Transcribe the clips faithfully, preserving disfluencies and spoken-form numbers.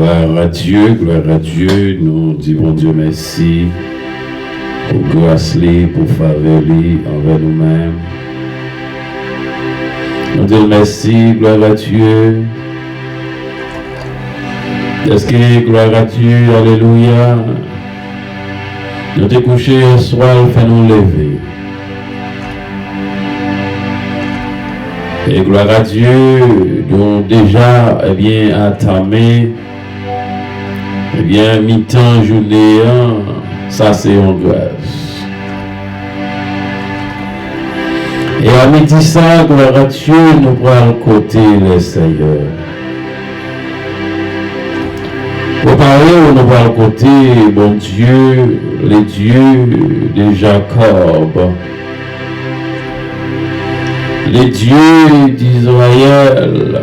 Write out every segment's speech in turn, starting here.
Glwa a Dye, glwa a Dye, nou di Bondye mèsi pou gras li, pou favè li anvè nou menm. Nou di l mèsi, glwa a Dye. Dèske, glwa a Dye, alelouya. Nou te kouche yè swa, l fè nou leve. E glwa a Dye, nou deja, ebyen, atame, ebyen, mitan jounen an, sa se yon gras. E a midi sa, glwa a Dye, nou pral kote Lesenyè. Prepare w, nou pral kote Bondye, le Dieu de Jacob, le Dieu d'Israël.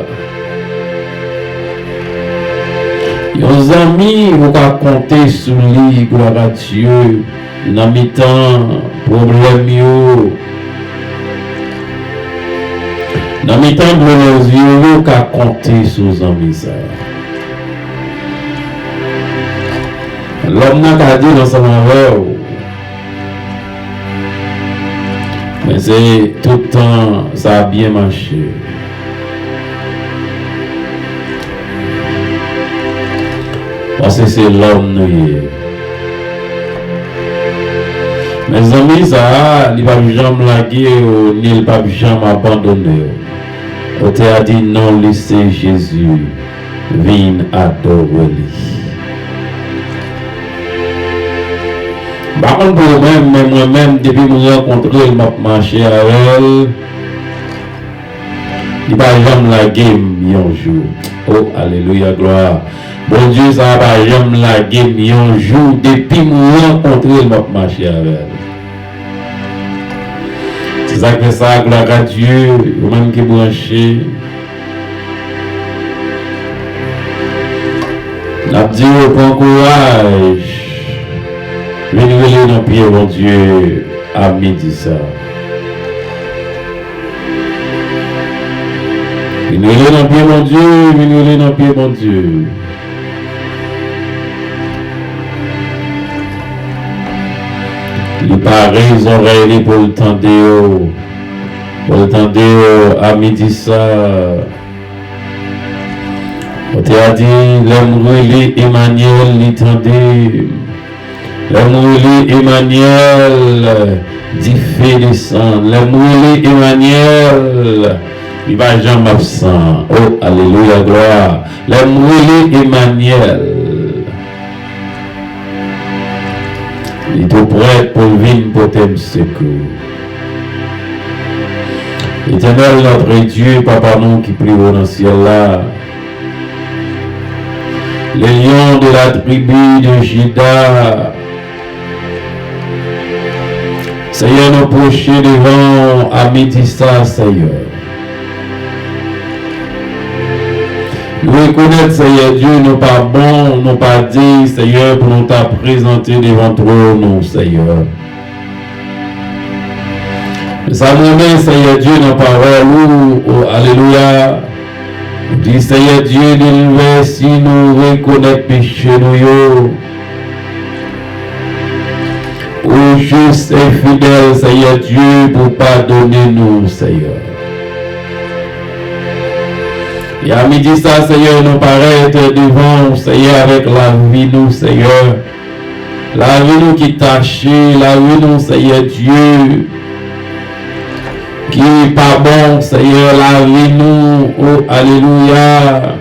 Yon zanmi ou ka konte sou li, glwa a Dye, nan mitan pwoblèm yo, nan mitan dlo nan zye yo, ou ka konte sou zanmi sa a. Lòm nan ka di l ansanm avè w, men se tout tan sa ap byen mache. Paske se lòm nou ye. Men zanmi sa a, li p ap janm lage w, ni l p ap janm abandone w. Otè a di non li se Jezi, vin adore li. M pa konn pou ou menm, men mwen menm, depi m rankontre l, m ap mache avè l. Li pa janm lage m yon jou. O, alelouya, glwa. Bondye sa a pa janm lage m yon jou. Depi m rankontre l, m ap mache avè l. Se sa k fè sa, glwa a Dye, ou menm ki branche, n ap di w pran kouraj, vin rele nan pye Bondye a midi sa. Vin rele nan pye Bondye, vin rele nan pye Bondye. Li pare zòrèy li pou l tande w, pou l tande w a midi sa. Otè a di, lè m rele Emanyèl, li tande m. Lè m rele Emanyèl, dife desann. Lè m rele Emanyèl, li pa janm absan. O, alelouya, glwa. Lè m rele Emanyèl, li tou prèt pou l vin pote m sekou. Etènèl, notre Dieu, Papa nou ki pi wo nan syèl la, le lion de la tribu de Juda, Senyè, nou pwoche devan w a midi sa, Senyè. Nou rekonèt, Senyè Dye, nou pa bon, nou pa diy, Senyè, pou nou ta prezante devan twòn ou, Senyè. Men sa m renmen, Senyè Dye, nan pawòl ou, o, alelouya, ou di, Senyè Dye de linivè, si nou rekonèt peche nou yo, ou jis e fidèl, Senyè Dye, pou padone nou, Senyè. E a midi sa, Senyè, nou parèt devan w, Senyè, avèk lavi nou, Senyè. Lavi nou ki tache, lavi nou, Senyè Dye, ki pa bon, Senyè, lavi nou, o, alelouya.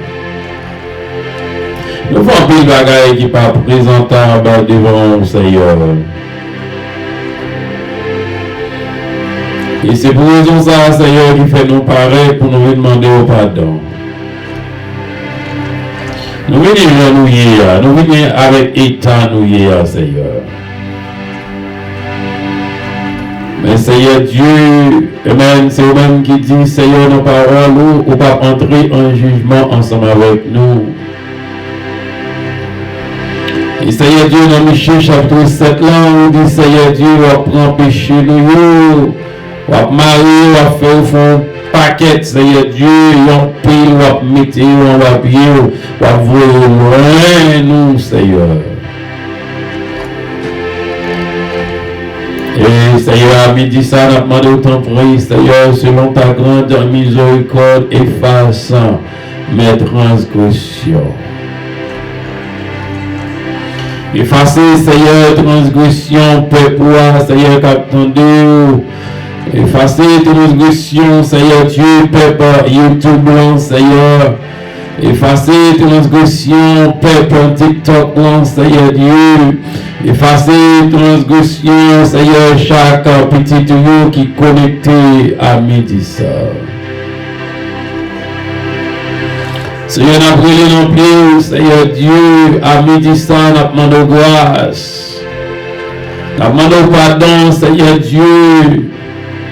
Nou fè anpil bagay ki pa prezantab devan w, Senyè. E se pou rezon sa a, Senyè, ki fè nou parèt pou nou vin mande w padon. Nou vini jan nou ye a, nou vini avèk eta nou ye a, Senyè. Men Senyè Dye, amèn, se ou menm ki di, Senyè, nan pawòl ou, ou p ap antre an jijman ansanm avèk nou. E Senyè Dye, nan Miche chapit sèt la, ou di, Senyè Dye, w ap pran peche nou yo, w ap mare yo, w ap fè yo fè yon pakèt, Seyè Dye, yon pil w ap mete yo anba pye w, w ap voye yo lwen nou, Seyè. E Seyè, a midi sa, n ap mande w, tanpri, Seyè, selon ta grande miséricorde, efase mes transgressions. Efase, Seyè, transgresyon pèp ou a, Seyè, k ap tande w. Efase transgresyon, Seyè Dye, pèp YouTube lan, Seyè. Efase transgresyon pèp TikTok lan, Seyè Dye. Efase transgresyon, Seyè, chak pitit ou yo ki konekte a midi sa. Seyè, n ap rele nan pye w, Seyè Dye, a midi sa, n ap mande w gras. N ap mande w padon, Seyè Dye.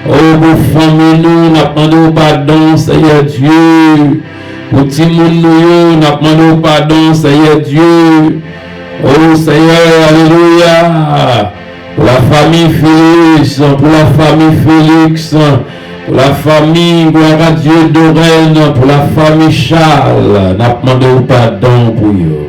O, pou fanmi nou, n ap mande w padon, Seyè Dye. Pou timoun nou yo, n ap mande w padon, Seyè Dye. O, Seyè, alelouya. Pou la fami Felix, pou la fami Felix, pou la fami, glwa a Dye, Dorèn, pou la fami Charles, n ap mande w padon pou yo.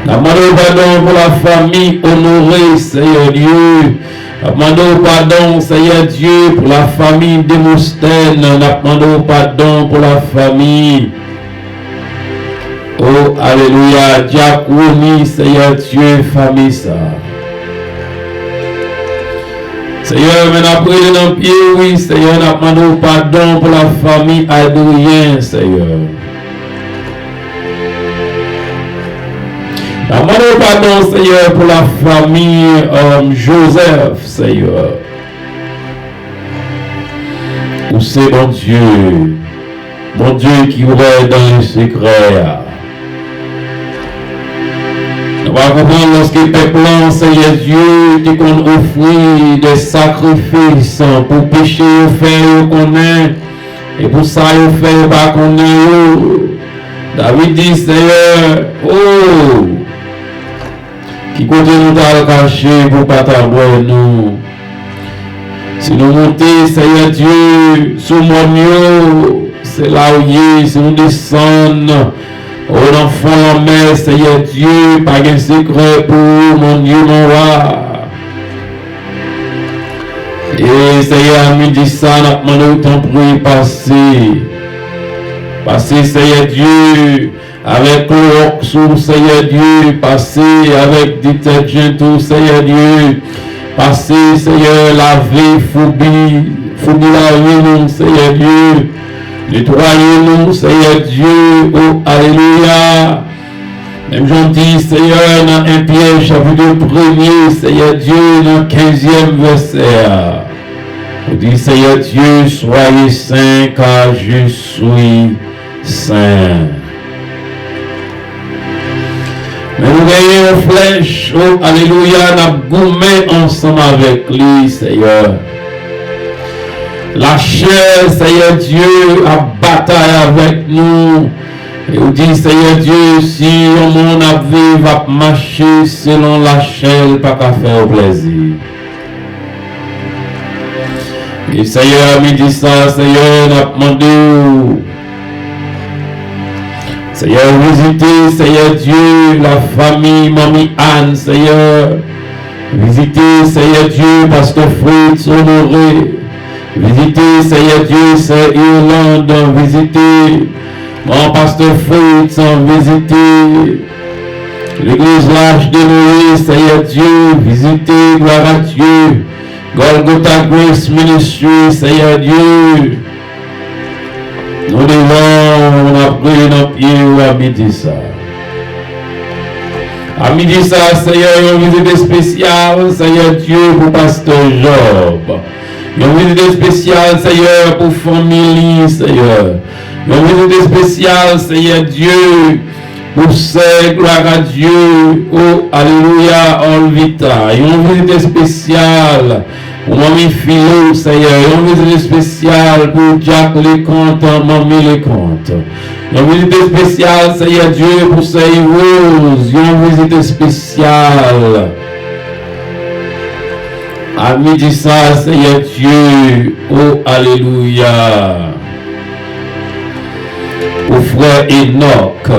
N ap mande w padon pou la fami Honoré, Seyè Dye. N ap mande w padon, Seyè Dye, pou la fami Demostèn. N ap mande w padon pou la fami O, alelouya, dyak Rony, Seyè Dye, fami sa. Seyè, men n ap rele nan pye w, wi, Seyè, n ap mande w padon pou la fami Adrien, Seyè. N ap mande w padon, Seyè, pou la fami, um, Joseph, Seyè. Ou se Bondye, Bondye ki wè dan le sekrè a. Nou pa konprann lòske pèp lan, Seyè Dye, te konn ofri de sakrifis pou peche yo fè yo konnen, e pou sa yo fè yo pa konnen yo. David di, Seyè, o, ki kote nou t al kache pou w pa ta wè nou? Si nou monte, Seyè Dye, sou mòn yo, se la ou ye. Si nou desann, o, nan fon lanmè, Seyè Dye, pa gen sekrè pou ou, mon Dye, mon wa. E, Seyè, a midi sa, n ap mande w, tanpri, pase. Pase, Seyè Dye, avèk klowòks ou, Seyè Dye, pase avèk detèjan ou, Seyè Dye, pase, Seyè, lave foubi, foubi lari nou, Seyè Dye, netwaye nou, Seyè Dye, o, alelouya. Menm jan w di, Seyè, nan en Pyè, chapit premye, Seyè Dye, nan kenzyèm vèsè a, ou di, Seyè Dye, soyez saints, car je suis saint. Men nou genyen yon flèch, o, alelouya, n ap goumen ansanm avèk li, Seyè. Lachè, Seyè Dye, ap batay avèk nou. E ou di, Seyè Dye, si yon moun ap viv, ap mache selon lachè, l pa ka fè w plèzi. E Seyè, a midi sa, Seyè, n ap mande w, Seyè, vizite, Seyè Dye, la fami Manmi Ann, Seyè. Vizite, Seyè Dye, pastè Fritz Honoré. Vizite, Seyè Dye, sè Irlande. Vizite, manman pastè Fritz, vizite legliz Lach de Noye, Seyè Dye, vizite, glwa a Dye. Golgotha Grace Ministry, Seyè Dye, nou devan w, n ap priye nan pye w a midi sa. A midi sa, Seyè, yon vizit espesyal, Seyè Dye, pou pastè Job. Yon vizit espesyal, Seyè, pou fanmi li, Seyè. Yon vizit espesyal, Seyè Dye, pou sè, glwa a Dye, o, alelouya, Olvita. Yon vizit espesyal pou manmi Filo, Seyè. Yon vizit espesyal pou dyak Leconte, manmi Leconte. Yon vizit espesyal, Seyè Dye, pou sè Yvose. Yon vizit espesyal A midi sa, Senyè Dye, o alelouya. Pou frè Enòk.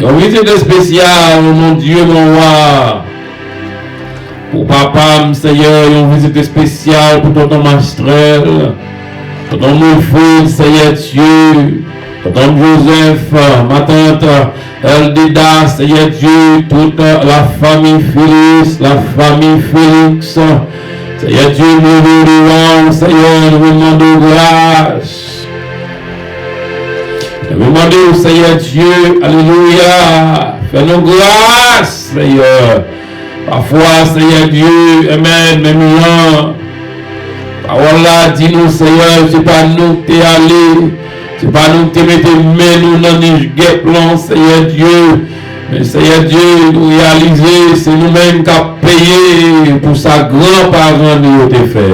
Yon vizit espesyal, mon Dye, mon wa. Pou papa m, Senyè, yon vizit espesyal pou tonton Mastrèl, tonton Wilfrid, Senyè Dye, tonton Joseph, matant Eldeda, Senyè Dye, tout la famille Phyllis, la famille Félix. Senyè Dye, nou leve w devan w, Senyè, nou vin mande w gras. Nou vin mande w, Senyè Dye, alelouya, fè nou gras, Senyè. Pafwa, Senyè Dye, amèn, menm jan pawòl la di nou, Senyè, se pa nou k te ale, se pa nou k te mete men nou nan nich gèp lan, Senyè Dye. Men, Senyè Dye, nou reyalize se nou menm k ap peye pou sa granparan nou yo te fè.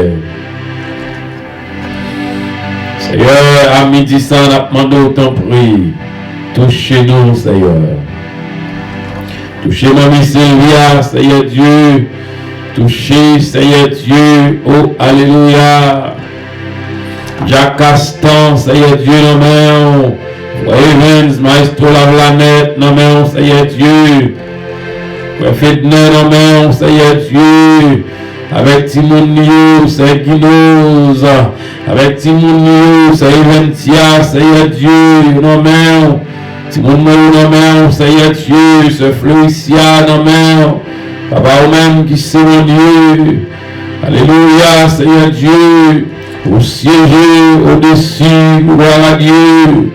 Senyè, a midi sa, n ap mande w, tanpri, touche nou, Senyè. Touche manmi Sylvia, Senyè Dye. Touche, Senyè Dye. O, alelouya. Jack Castan, Senyè Dye, nan men w. Frè Evans, Maestro Lavlanèt, nan men w, Senyè Dye. Frè Fedner, nan men w, Senyè Dye. Avèk timoun li yo, Sè Ginoz. Avèk timoun li yo, Sè Eventia, Senyè Dye, nan men w. Timoun mwen yo nan men w, Senyè Dye, Sè Florisia nan men w. Papa, ou menm ki se Bondye. Alelouya, Senyè Dye. Ou syeje odesi, glwa a Dye.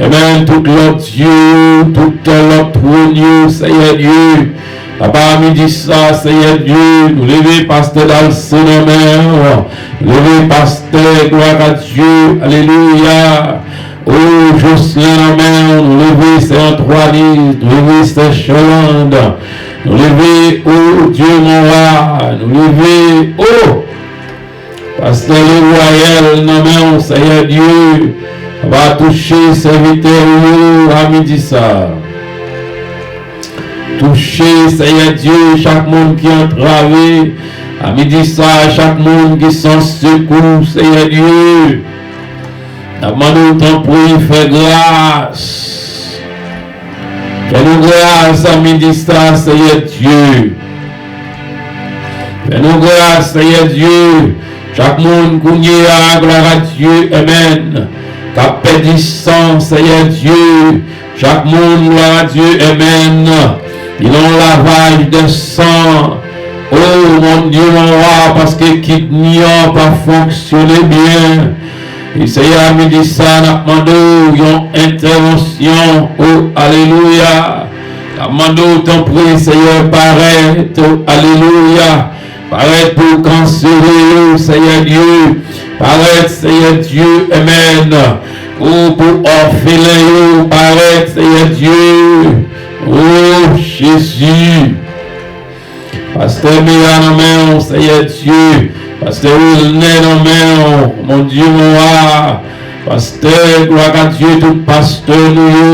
Amèn. Tout lòt dye yo, tout lòt twòn yo, Senyè Dye. Papa, a midi sa, Senyè Dye, nou leve pastè Dalse nan men w. Nou leve pastè, glwa a Dye, alelouya. O, Jocelyn nan men w, nou leve sè Antoinette, nou leve sè Sherlande. Nou leve, o Dye, mon wa, nou leve, o Pastè Leroyèl nan men w, Senyè Dye, va touche sèvitè w yo a midi sa. Touche, Senyè Dye, chak moun ki antrave a midi sa, chak moun ki san sekou, Senyè Dye. N ap mande w, tanpri, fè gras. Fè nou gras a midi sa, Senyè Dye. Fè nou gras, Senyè Dye. Chak moun kounye a, glwa a Dye, amèn, k ap pèdi san, Senyè Dye. Chak moun, glwa a Dye, amèn, li nan yon lavaj de san. O, mon Dye, mon wa, paske kidni an pa fonksyone byen. E Senyè, a midi sa, n ap mande w yon entèvansyon. O, alelouya. N ap mande w, tanpri, Senyè, parèt. O, alelouya. Parèt pou kansere yo, Senyè Dye. Parèt, Senyè Dye. Amèn. O, pou òfelen yo, parèt, Senyè Dye. O, Jezi. Pastè Mea nan men w, Senyè Dye. Pastè Wilner nan men w, mon Dye, mon wa. Pastè, glwa a Dye, tout pastè nou yo.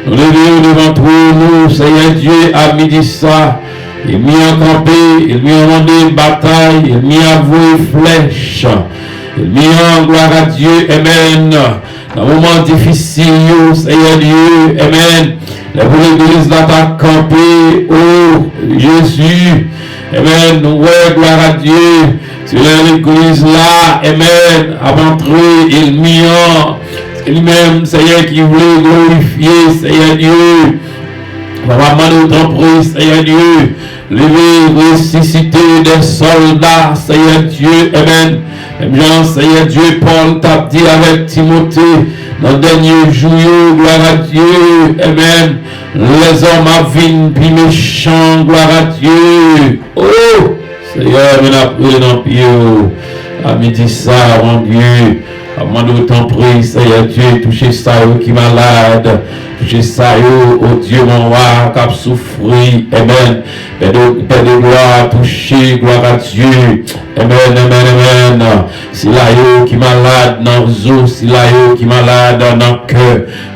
Nou leve yo devan twòn ou, Senyè Dye, a midi sa. Ènmi an kanpe, ènmi an mande batay, ènmi an voye flèch. Ènmi an, glwa a Dye, amèn. Nan moman difisil yo, Senyè Dye, amèn. Lè pou legliz la ta kanpe, o Jezi, amèn. Nou wè, glwa a Dye, se lè legliz la, amèn, ap antre, ènmi an, se li menm, Senyè, ki vle glorifye, Senyè Dye. Papa, mande w, tanpri, Senyè Dye, leve, resisite de sòlda, Senyè Dye, amèn. Menm jan, Senyè Dye, Pòl t ap di avèk Timote, nan dènye jou yo, glwa a Dye, amèn, lèzòm ap vin pi mechan, glwa a Dye. O, Senyè, men n ap rele nan pye w a midi sa, mon Dye. Mande w tanpri, Seyè Dye, touche sa yo ki malad. Touche sa yo, o Dye, mon wa, k ap soufri. Amèn. Pè de, Pè de glwa, touche, glwa a Dye. Amèn, amèn, amèn. Sila yo ki malad nan zo, sila yo ki malad nan kè,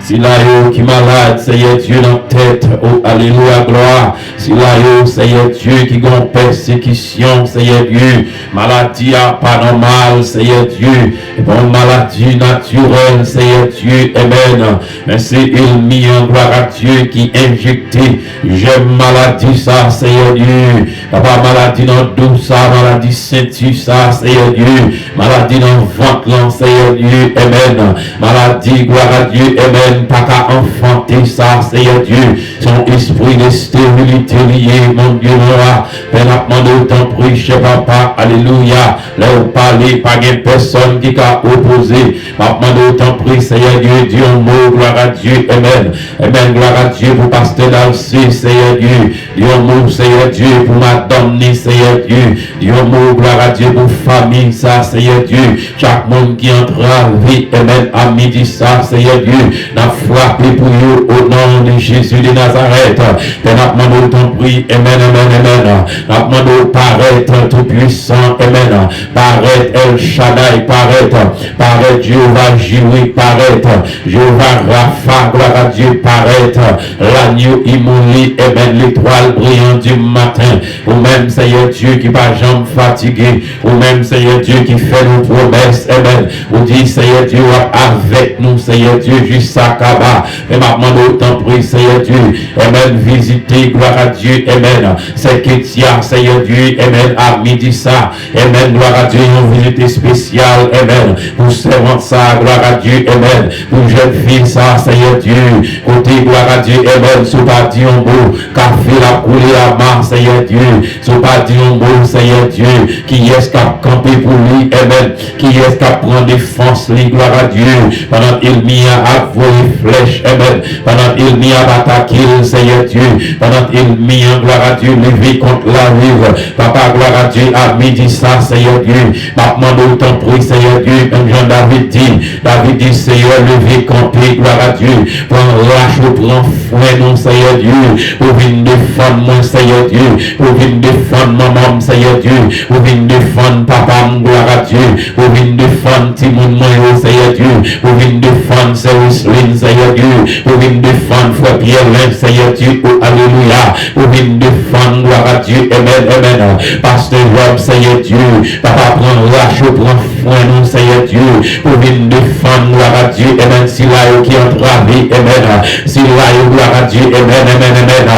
sila yo ki malad, Seyè Dye, nan tèt. O, alelouya, glwa. Sila yo, Seyè Dye, ki gen pèsekisyon, Seyè Dye. Maladi a pa nòmal, Seyè Dye. E pa yon maladi natirèl, Seyè Dye. Amèn. Men se ènmi an, glwa a Dye, ki enjekte jèm maladi sa, Seyè Dye. Papa, maladi nan do sa, maladi senti sa, Seyè Dye. Maladi nan vant lan, Seyè Dye. Amèn. Maladi, glwa a Dye, amèn, pa ka anfante sa, Seyè Dye. Se yon espri de sterilite li ye, mon Dye, mon wa. Pè, n ap mande w tanpri, chè papa, alelouya. Lè w pale, pa gen pèsòn ki ka opoze. M ap mande w tanpri, Seyè Dye, di yon mo, glwa a Dye, amèn. Amèn, glwa a Dye pou pastè Dalcé, Seyè Dye. Di yon mo, Seyè Dye, pou madanm ni, Seyè Dye. Di yon mo, glwa a Dye, pou fanmi sa, Seyè Dye. Chak moun ki antrave, amèn, a midi sa, Seyè Dye. N ap frape pou yo, o non de Jezi de Nazarèt. Pè, n ap mande w tanpri, amèn, amèn, amèn. N ap mande w parèt, Toupwisan, amèn. Parèt, El Shaddai, parèt. Parèt, Jewova Jire, parèt. Jewova Rafa, glwa a Dye, parèt. Lanyo imole, amèn, letwal briyan di maten. Ou menm, Seyè Dye, ki pa janm fatige. Ou menm, Seyè Dye, ki fè nou pwomès, amèn. Ou di, Seyè Dye, w ap avèk nou, Seyè Dye, jiskaba. E m ap mande w tanpri, Seyè Dye, amèn, vizite, glwa a Dye, amèn. Sè Ketia, Seyè Dye, amèn, a midi sa. Amèn, glwa a Dye, yon vizit espesyal, amèn, pou sèvant sa, glwa a Dye, amèn, pou jèn fi sa, Seyè Dye, kote, glwa a Dye, amèn, si w pa di yon mo, kafe l ap koule ama, Seyè Dye, si w pa di yon mo, Seyè Dye, kiyès k ap kanpe pou li, amèn, kiyès k ap pran defans li, glwa a Dye, pandan ènmi a ap voye flèch, amèn, pandan ènmi a ap atake l, Seyè Dye, pandan ènmi an, glwa a Dye, leve kont lavi l, Papa, glwa a Dye, a midi sa, Seyè Dye, m ap mande w tanpri, Seyè Dye, menm jan David di, David di, Seyè, leve kanpe, glwa a Dye, pran rach ou, pran fren nou, Seyè Dye, pou vin defann mwen, Seyè Dye, pou vin defann manman m, Seyè Dye, pou vin defann papa m, glwa a Dye, pou vin defann timoun mwen yo, Seyè Dye, pou vin defann sè Wislin, Seyè Dye, pou vin defann frè Pyèlen, Seyè Dye, o alelouya, pou vin defann, glwa a Dye, amèn, amèn. Pastè Jòb, Seyè Dye, papa pran rach ou, pran fren nou, Seyè Dye, pou vin defann, glwa a Dye, amèn, sila yo ki antrave, amèn, sila yo, glwa a Dye, amèn, amèn, amèn,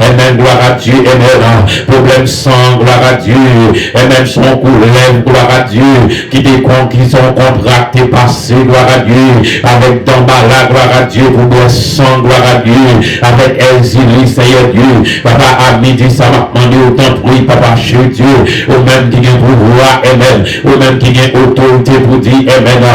amèn, glwa a Dye, amèn, pwoblèm san, glwa a Dye, amèn, se yon koulèv, glwa a Dye, ki te kon, ki se yon kontra k te pase, glwa a Dye, avèk danbala, glwa a Dye, pou bwè san, glwa a Dye, avèk Èzili, Seyè Dye, papa, a midi sa, m ap mande w, tanpri, papa, cheri Dye, ou menm ki gen pouvwa, amèn, ou menm ki gen otorite pou di, amèn,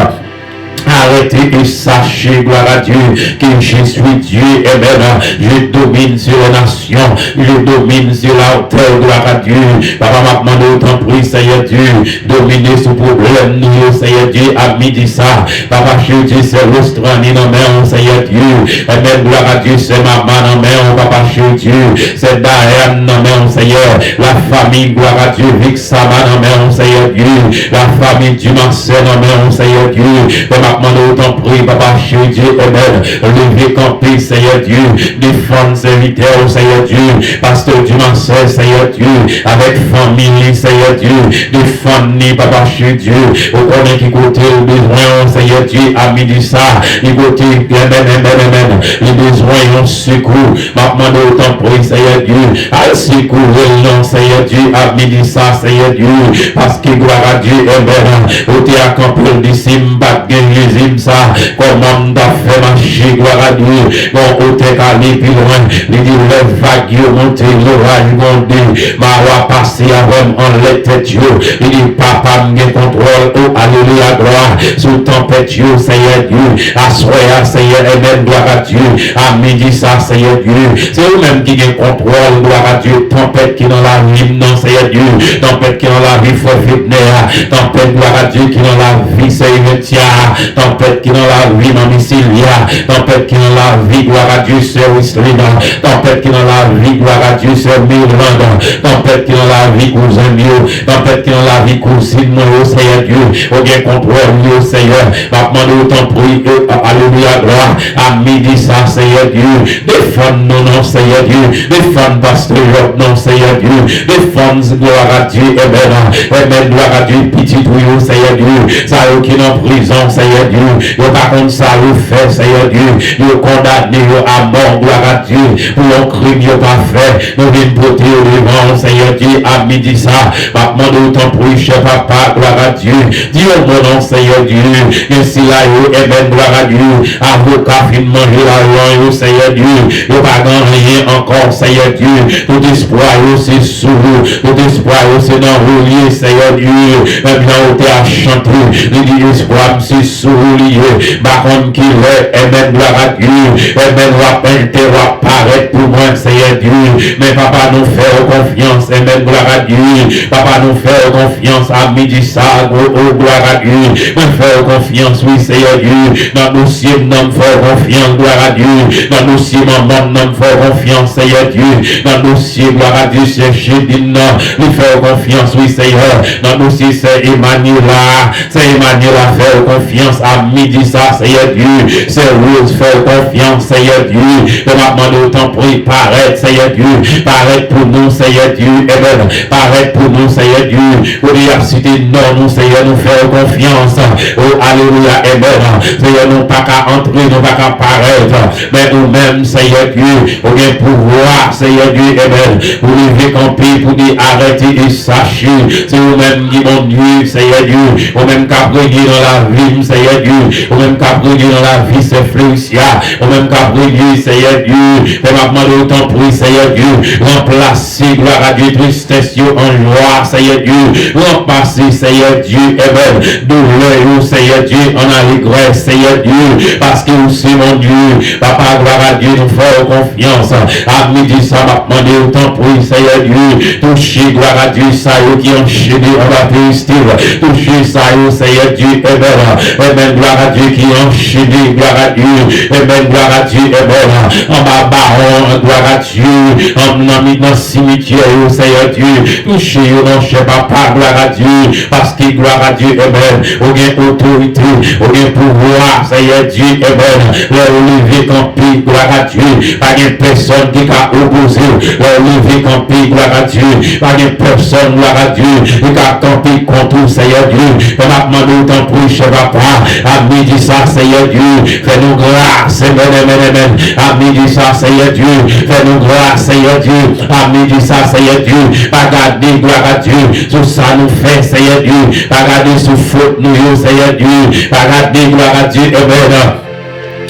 arrêtez et sachez, gloire à Dieu, que je suis Dieu, amen. Je domine sur les nations, je domine sur la terre, gloire à Dieu. Papa, m ap mande w, tanpri, Seyè Dye, domine sou pwoblèm nou yo, Seyè Dye, a midi sa. Papa, cheri Dye, sè Rostrani nan men w, Seyè Dye. Amen, gloire à Dieu, sè Mama nan men w, papa, cheri Dye. Sè Dayan nan men w, Seyè. La famille, gloire à Dieu, Vixama nan men w, Seyè Dye. La famille Dumarsais nan men w, Seyè Dye. Pè, m ap mande w, tanpri, papa, cheri Dye, amen. Leve kanpe, Seyè Dye. Defann sèvitè w, Seyè Dye. Pastè Dumarsais, Seyè Dye. Avèk fanmi li, Seyè Dye. Defann li, papa, cheri Dye. Ou konnen ki kote l bezwen w, Seyè Dye, a midi sa. Ki kote, amen, amen, amen. Li bezwen yon sekou. M ap mande w, tanpri, Seyè Dye, al sekoure l non, Seyè Dye, a midi sa, Seyè Dye, paske, gloire à Dieu, amen, ou te a kanpe l di, si m pa t gen Jezi m sa, kòman m t ap fè mache, gloire à Dieu. Bon, otè k ale pi lwen, li di, lè vag yo monte, loraj gronde, mawa pase avè m anlè tèt yo. Li di, Papa m gen kontwòl, o, Alelouya, glwa sou tanpèt yo, Senyè Dye. Aswè a, Senyè, amèn, glwa a Dye. A midi sa, Senyè Dye, se ou menm ki gen kontwòl, glwa a Dye, tanpèt ki nan lavi m nan, Senyè Dye. Tanpèt ki nan lavi frè Fednè a. Tanpèt, glwa a Dye, ki nan lavi sè Eventia a. Tanpèt ki nan lavi manmi Silvia. Tanpèt ki nan lavi, glwa a Dye, sè Wislina. Tanpèt ki nan lavi, glwa a Dye, sè Mirlanda. Tanpèt ki nan lavi kouzen m yo. Tanpèt ki nan lavi kouzin mwen yo, Senyè Dye. Ou gen kontwòl yo, Senyè. M ap mande w, tanpri, e, a-, alelouya, glwa. A midi sa, Senyè Dye. Defann nou non, Senyè Dye. Defann pastè Job non, Senyè Dye. Defann, glwa a Dye, amèn. Amèn, glwa a Dye, pitit ou yo, Senyè Dye. Sa yo ki nan prizon, Senyè Dye. Yo pa konn sa yo fè, Senyè Dye. Yo kondane yo a mò, glwa a Dye, pou yon krim yo pa fè. Nou vin pote yo devan w, Senyè Dye, a midi sa. M ap mande w, tanpri, chè papa, glwa a Dye. Di yon mo non, Senyè Dye. Gen sila yo, amèn, glwa a Dye. Avoka fin manje lajan yo, Senyè Dye. Yo pa gen anyen ankò, Senyè Dye. Tout espwa yo se sou ou. Tout espwa yo se nan ou l ye, Senyè Dye. Menm jan ou te ap chante, li di, espwa m se sou ou li ye. M pa konn kilè, amèn, glwa a Dye. Amèn, w ap entè, w ap parèt pou mwen, Senyè Dye. Men papa, nou fè w konfyans, amèn, glwa a Dye. Papa, nou fè w konfyans a midi sa, gwo, o, glwa a Dye. Mwen fè w konfyans, wi, Senyè Dye. Nan dosye m nan, m fè w konfyans, glwa a Dye. Nan dosye manman m nan, m fè w konfyans, Senyè Dye. Nan dosye, glwa a Dye, sè Jedin nan, li fè w konfyans, wi, Senyè. Nan dosye sè Emmanuela, sè Emmanuela fè w konfyans a midi sa, Senyè Dye. Sè Rose fè w konfyans, Senyè Dye. Mwen ap mande w, tanpri, parèt, Senyè Dye. Parèt pou nou, Senyè Dye. Amèn. Parèt pou nou, Senyè Dye. Kote y ap site non nou, Senyè, nou fè w konfyans. O, alelouya, amèn. Senyè, nou pa ka antre, nou pa ka parèt. Men ou menm, Senyè Dye, ou gen pouvwa, Senyè Dye, amèn. Ou leve kanpe pou di arete e sache. Se ou menm ki Bondye, Senyè Dye. Ou menm k ap renye nan lavi m, Senyè Dye. Ou menm k ap renye nan lavi sè Flerisya. Ou menm k ap renye, Senyè Dye. Men m ap mande w, tanpri, Senyè Dye, ranplase, glwa a Dye, tristès yo an jwa, Senyè Dye. Ranplase, Senyè Dye, amèn, doulè yo, Senyè Dye, an alegrès, Senyè Dye, paske ou se Bondye. Papa, glwa a Dye, nou fè w konfyans. A midi sa, m ap mande w, tanpri, Senyè Dye, touche, glwa a Dye, sa yo ki anchene anba peristil. Touche sa yo, Senyè Dye, amèn. Amèn, glwa a Dye, ki anchene, glwa a Dye. Amèn, glwa a Dye, amèn. Anba bawon, glwa a Dye. An, nan mi-, nan simityè yo, Senyè Dye. Touche yo, monchè papa, glwa a Dye. Paske, glwa a Dye, amèn, ou gen otorite, ou gen pouvwa, Senyè Dye, amèn. Lè ou leve kanpe, glwa a Dye, pa gen pèsòn ki ka opoze w. Lè ou leve kanpe, glwa a Dye, pa gen pèsòn, glwa a Dye, ki ka kanpe kont ou, Senyè Dye. Men m ap mande w, tanpri, chè papa, a midi sa, Senyè Dye, fè nou gras, amèn, amèn, amèn. A midi sa, Senyè Dye, fè nou gras, Senyè Dye. A midi sa, Senyè Dye, pa gade, glwa a Dye, sou sa nou fè, Senyè Dye. Pa gade sou fot nou yo, Senyè Dye. Pa gade, glwa a Dye, amèn.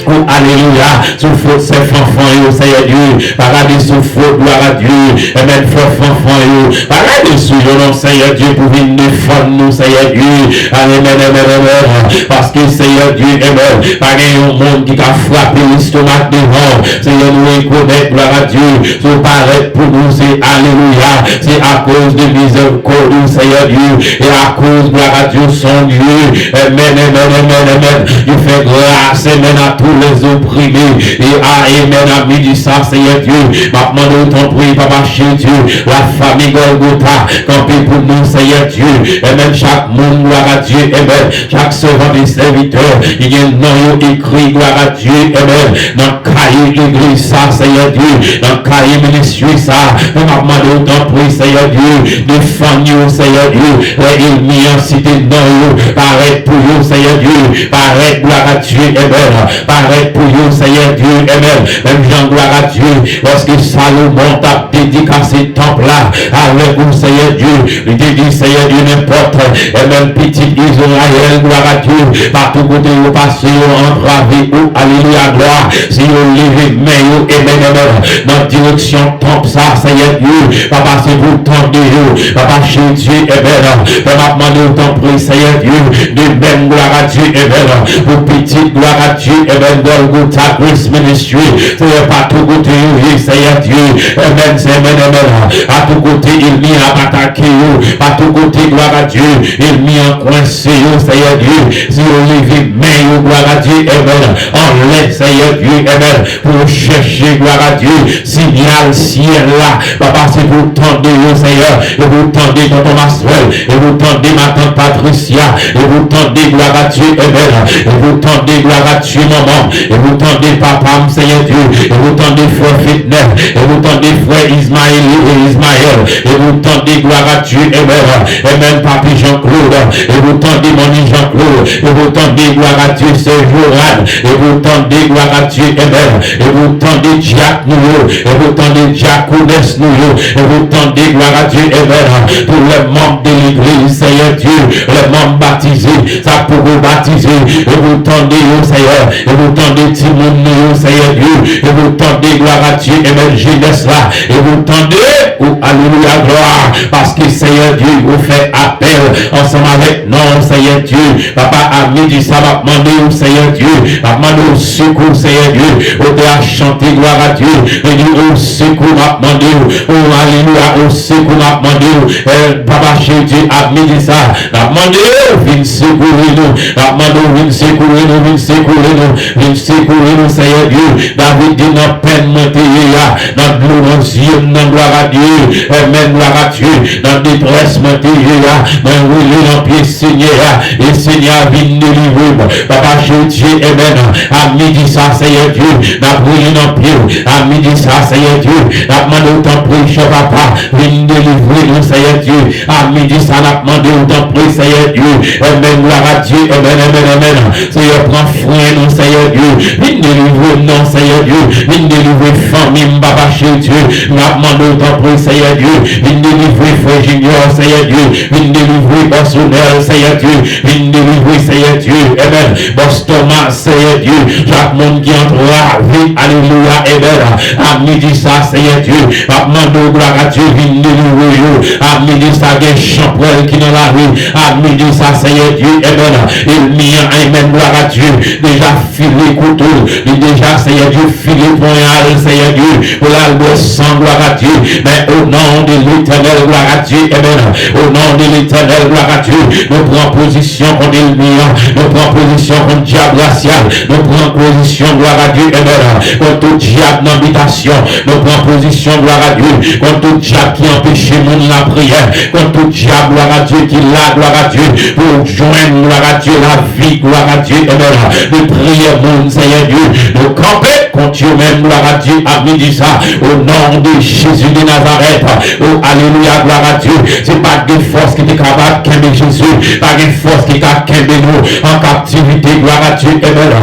O, alelouya, sou fot sè Fanfan yo, Senyè Dye. Pa gade sou fot, glwa a Dye, amèn, frè Fanfan yo. Pa gade sou yo non, Senyè Dye, pou vin defann nou, Senyè Dye. Amèn, amèn, amèn, amèn. Paske, Senyè Dye, amèn, pa gen yon moun ki ka frape lestomak devan w. Senyè, nou rekonèt, glwa a Dye, si w parèt pou nou, se alelouya. Se akoz de mizèrikòd ou, Senyè Dye, e akoz, glwa a Dye, Senyè Dye. Amèn, amèn, amèn, amèn. Yo fè gras, amèn, a tou lèzopri. Prime. E a, amèn, a midi sa, Senyè Dye. M ap mande w, tanpri, papa cheri Dye, lafanmi Gòlgota, kanpe pou nou, Senyè Dye. Amèn, chak moun, glwa a Dye, amèn. Chak sèvant e sèvitè, ki gen non yo ekri, glwa a Dye, amèn, nan kaye legliz sa, Senyè Dye, nan kaye ministri sa, men m ap mande w, tanpri, Senyè Dye, defann yo, Senyè Dye, lè ènmi an site non yo, parèt pou yo, Seyè Dye, parèt, glwa a Dye, amen. Parèt pou yo, Seyè Dye, amen. Menm jan, glwa a Dye, lòske Salomon t ap dedikase tanp la avèk ou, Seyè Dye, li te di, Seyè Dye, nenpòt, amen, pitit Izrayèl, glwa a Dye, patou kote yo pase, yo antrave ou, alelouya, glwa, si yo leve men yo, amen, amen, nan direksyon tanp sa, Seyè Dye, papa, se pou tande yo, papa, Dye, amen, papa, m ap mande w, tanpri, Seyè Dye, de menm, glwa a Dye, amen, pou pitit, glwa a Dye, amen, Golgotha Grace Ministry, Seyè, patou kote yo ye, Seyè Dye, amen, se amen, amen, patou kote ènmi an ap atake yo, patou kote, glwa a Dye, ènmi an kwense yo, Seyè Dye, si yo leve men yo, glwa a Dye, amen, anlè, Seyè Dye, amen, pou yo chèche, glwa a Dye, siyal syèl la, papa, se pou tande yo, Seyè, e pou tande tonton Maswèl, e pou tande matant Patrisya, e pou tande, glwa a Dye, amen, e pou tande, glwa a Dye, manman, e pou tande papa m, Seyè Dye, e pou tande frè Fetnè, e pou tande frè Izmayeli e Izmayèl, e pou tande, glwa a Dye, amen, amen, papi Jean-Claude, e pou tande manmi Jean-Claude, e pou tande, glwa a Dye, sè Jorane, e pou tande, glwa a Dye, amen, e pou tande dyak nou yo, e pou tande dyakonès nou yo, e pou tande, glwa a Dye, amen, pou lè manm de legliz, Seyè Dye, lè manm batize, sa poko batize, e pou tande yo, Seyè, e pou tande timoun nou yo, Seyè Dye, e pou tande, glwa a Dye, amen, jenès la, e pou tande, ou, alelouya, glwa, paske, Seyè Dye, ou fè apèl ansanm avèk non, Seyè Dye, papa, a midi sa, m ap mande w, Seyè Dye, m ap mande w sekou, Seyè Dye, otè a chante, glwa a Dye, li di, o sekou, m ap mande w, o alelouya, o sekou, m ap mande w, eh, papa, Dye, a midi sa, n ap mande w, vin sekouri nou, n ap mande w, vin sekouri nou, vin sekouri nou, vin sekouri nou, Seyè Dye, David di, nan pèn mwen te ye a, nan dlo nan zye m nan, glwa a Dye, amen, glwa a Dye, nan detrès mwen te ye a, mwen rele nan pye Senyè a, e Senyè a vin delivre m. Papa Dye, amen, a midi sa, Seyè Dye, n ap rele nan pye w, a midi sa, Seyè Dye, n ap mande w tanpri, chè papa, vin delivre nou, Seyè Dye, a midi sa, n ap mande w tanpri, Seyè Dye, amen, glwa a Dye, amen, amen, amen. Seyè, pran fren nou, Seyè Dye. Vin delivre m non, Seyè Dye. Vin delivre fanmi m, papa cheri Dye. M ap mande w tanpri, Seyè Dye. Vin delivre frè Junior, Seyè Dye. Vin delivre bòs Onèl, Seyè Dye. Vin delivre, Seyè Dye. Amen. Bòs Thomas, Seyè Dye. Chak moun ki antrave, alelouya, amen. A midi sa, Seyè Dye. M ap mande w, glwa a Dye, vin delivre yo. A midi sa, gen chanpwèl ki nan lari. A midi sa, Seyè Dye, amen. Ènmi an, amen, glwa a Dye, deja file kouto l. Li deja, Seyè Dye, file ponyal, Seyè Dye, pou l al bwè san, glwa a Dye. Men, o non de Letènèl, glwa a Dye, amen. O non de Letènèl, glwa a Dye, nou pran pozisyon kont ènmi an. Nou pran pozisyon kont dyab rasyal. Nou pran pozisyon, glwa a Dye, amen, kont tout dyab nan bitasyon. Nou pran pozisyon, glwa a Dye, kont tout dyab ki anpeche moun lapriyè, kont tout dyab, glwa a Dye, ki la, glwa a Dye, pou w jwenn, glwa a Dye, lavi, glwa a Dye, amen, de priyè moun, Seyè Dye, nou kanpe kont yo menm, glwa a Dye, a midi sa, o non de Jezi de Nazarèt, o, alelouya, glwa a Dye, se pa gen fòs ki te kapab kenbe Jezi, pa gen fòs ki ka kenbe nou an kaptivite, glwa a Dye, amen,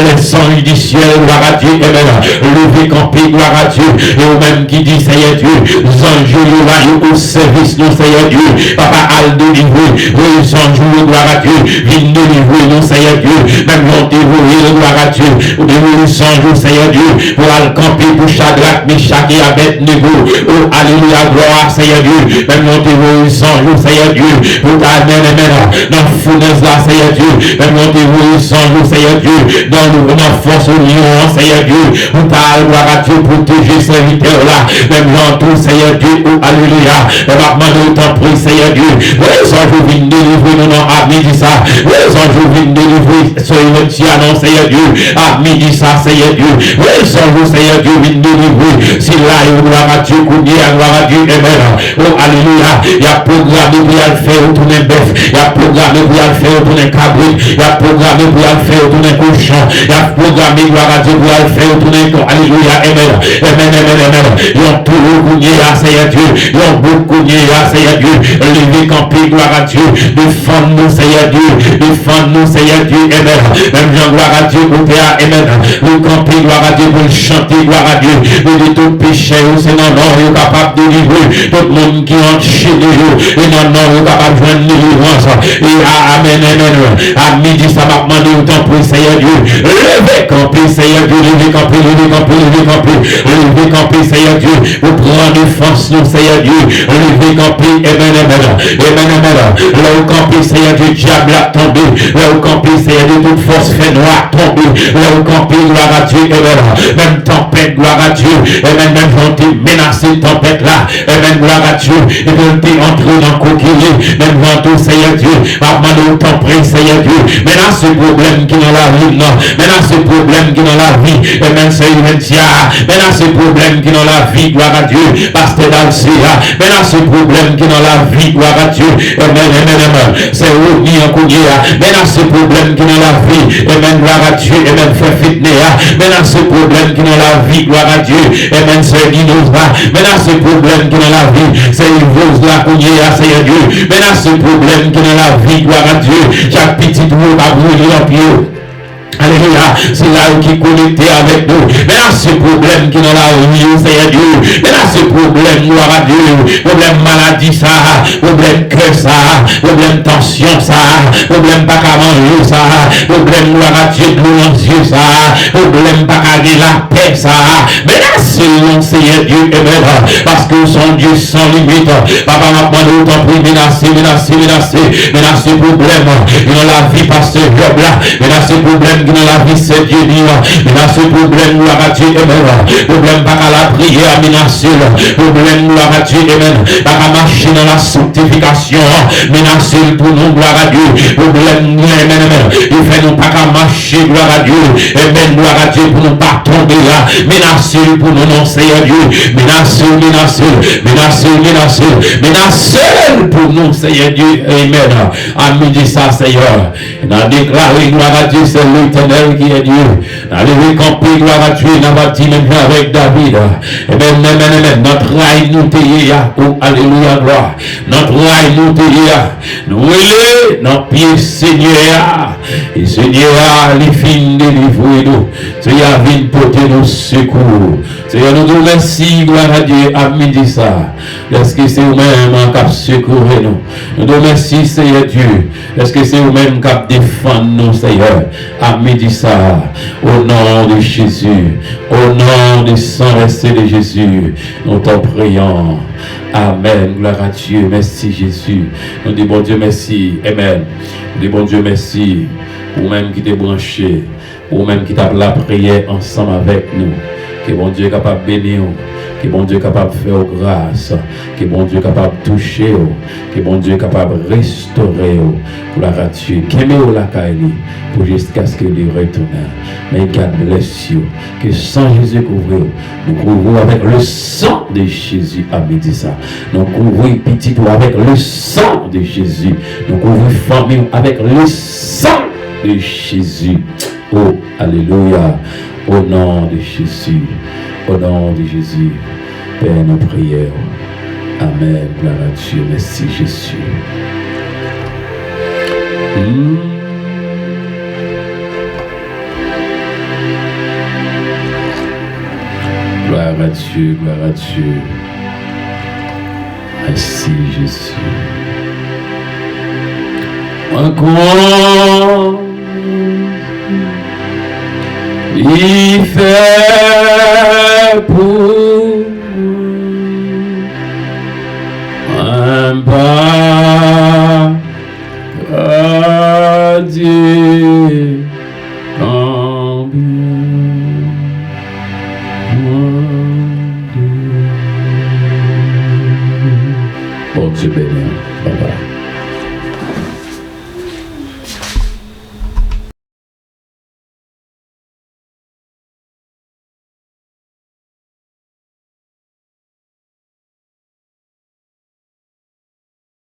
lè zanj di syèl, glwa a Dye, amen, leve kanpe, glwa a Dye, e ou menm ki di, Seyè Dye, zanj ou yo la, yo o sèvis nou, Seyè Dye, papa, al delivre, voye zanj ou yo, glwa a Dye, vin delivre nou, Seyè Dye, menm jan w te voye l, glwa a Dye, ou te voye zanj ou, Seyè Dye, pou al kanpe pou Chadrak, Mechak e Abèdnego, o, alelouya, glwa, Seyè Dye, menm jan w te voye zanj ou, Seyè Dye, pou ta mennen, mennen, nan founèz la, Seyè Dye, menm jan w te voye zanj ou, Seyè Dye, nan, nan fòs o lyon an, Seyè Dye, pou ta al, glwa a Dye, pwoteje sèvitè w la, menm jan tou, Seyè Dye, o, alelouya, e m ap mande w tanpri, Seyè Dye, voye zanj ou vin delivre nou nan a midi sa, voye zanj ou vin delivre sè Eventia non, Seyè Dye, A midi sa, Seyè Dye, rezon yo, Seyè Dye, vin delivre sila yo, glwa a Dye, kounye a, glwa a Dye, amen. O, alelouya. Y ap pwograme pou y al fè yo tounen bèf. Y ap pwograme pou y al fè yo tounen kabrit. Y ap pwograme pou y al fè yo tounen kochon. Y ap pwograme, glwa a Dye, pou y al fè yo tounen, alelouya, amen. Amen, amen, amen. Yon towo kounye a, Seyè Dye. Yon bouk kounye a, Seyè Dye. Leve kanpe, glwa a Dye. Defann nou, Seyè Dye. Defann nou, Seyè Dye. Amen. Menm jan, glwa a Dye, kote a, amen. Li kanpe, glwa a Dye, pou l chante, glwa a Dye. Li di tout peche yo, se nan non yo kapab delivre. Tout moun ki anchene yo, e nan non yo kapab jwenn delivrans. E a, amen, amen. A midi sa, m ap mande w, tanpri, Seyè Dye. Leve kanpe, Seyè Dye, leve kanpe, leve kanpe, leve kanpe. Leve kanpe, Seyè Dye. Ou pran defans nou, Seyè Dye. Leve kanpe, amen, amen. Amen, amen. Lè ou kanpe, Seyè Dye, dyab la tonbe. Lè ou kanpe, Seyè Dye, tout fòs fènwa tonbe. Lè ou kanpe, glwa a Dye, amen. Menm tanpèt, glwa a Dye, amen. Menm jan w te menase tanpèt la, amen, glwa a Dye, epi l te antre nan kokiye, menm jan tou, Seyè Dye, m ap mande w, tanpri, Seyè Dye, menase pwoblèm ki nan lavi m nan, menase pwoblèm ki nan lavi, amen, sè Yventia, menase pwoblèm ki nan lavi, glwa a Dye, pastè Dalcia, menase pwoblèm ki nan lavi, glwa a Dye, amen, amen, amen. Sè Roni an kounye a, menase pwoblèm ki nan lavi, amen, glwa a Dye, amen, frè Fitne a, menase pwoblèm ki nan lavi, glwa a Dye, amen, sè Ninoza, menase pwoblèm ki nan lavi, sè Ivoz la kounye a, Seyè Dye, menase pwoblèm ki nan lavi, glwa a Dye, chak pitit ou yo k ap rele anpil. Alelouya. Sila yo ki konekte avèk nou. Menase pwoblèm ki nan lavi yo, Seyè Dye. Menase pwoblèm, glwa a Dye. Pwoblèm maladi sa a, pwoblèm kè sa a, pwoblèm tansyon sa a, pwoblèm pa ka manje sa a, pwoblèm, glwa a Dye, dlo nan zye sa a, pwoblèm pa ka gen lapè sa a. Menase yo, Seyè Dye, amen. Paske w se yon Dye san limit. Papa, m ap mande w, tanpri, menase, menase, menase, menase pwoblèm ki nan lavi pastè Job la. Menase pwoblèm ki nan lavi sè Jenny an. Menase pwoblèm, glwa a Dye, amen. Pwoblèm pa ka lapriyè a, menase l. Pwoblèm, glwa a Dye, amen, pa ka mache nan la sanktifikasyon an. Menase l pou nou, glwa a Dye. Pwoblèm, amen, amen, ki fè nou pa ka mache, glwa a Dye. Amen, glwa a Dye, pou nou pa tonbe a. Menase l pou nou, non, Seyè Dye. Menase l, menase l, menase l, menase l, menase l pou nou, Seyè Dye. Amen. A midi sa, Seyè. N a deklare, glwa a Dye, c'est l'Éternel qui est Dieu. N a leve kanpe, glwa a Dye, n a bati menm jan avèk David. Amen, amen, amen. Nan tray nou te ye a, o, alelouya, glwa. Nan tray nou te ye a, nou rele nan pye Senyè a. E Senyè a, li fin delivre nou. Senyè a vin pote nou sekou. Senyè, nou di w mèsi, glwa a Dye, a midi sa. Dèske se ou menm k ap sekoure nou. Nou di w mèsi, Seyè Dye. Dèske se ou menm k ap defann nou, Seyè. A midi sa, au nom de Jésus, au nom de sang versé de Jésus, nous t'en prions. Amen. Gloire à Dieu. Merci, Jésus. Nou di Bondye mèsi. Amen. Nou di Bondye mèsi. Ou menm ki te branche. Ou menm ki t ap lapriyè ansanm avèk nou, ke Bondye kapab beni w, ke Bondye kapab fè w gras, ke Bondye kapab touche w, ke Bondye kapab restore w. Gloire à Dieu. Kenbe w lakay li pou jiskaske li retounen. May God bless you. Ke san Jezi kouvri w. Nou kouvri w avèk le sang de Jésus a midi sa. Nou kouvri pitit ou avèk le sang de Jésus. Nou kouvri fanmi w avèk le sang de Jésus. Oh, alelouya. Au nom de Jésus. Au nom de Jésus. Pè, nan priyè w. Amen. Gloire à Dieu. Merci, Jésus. Hmm. Gloire à Dieu, gloire à Dieu. Mèsi, Jezi. Mwen kwè li fè pou mwen. Mwen pa ka di konbyen mwen dwe. Bondye beni w.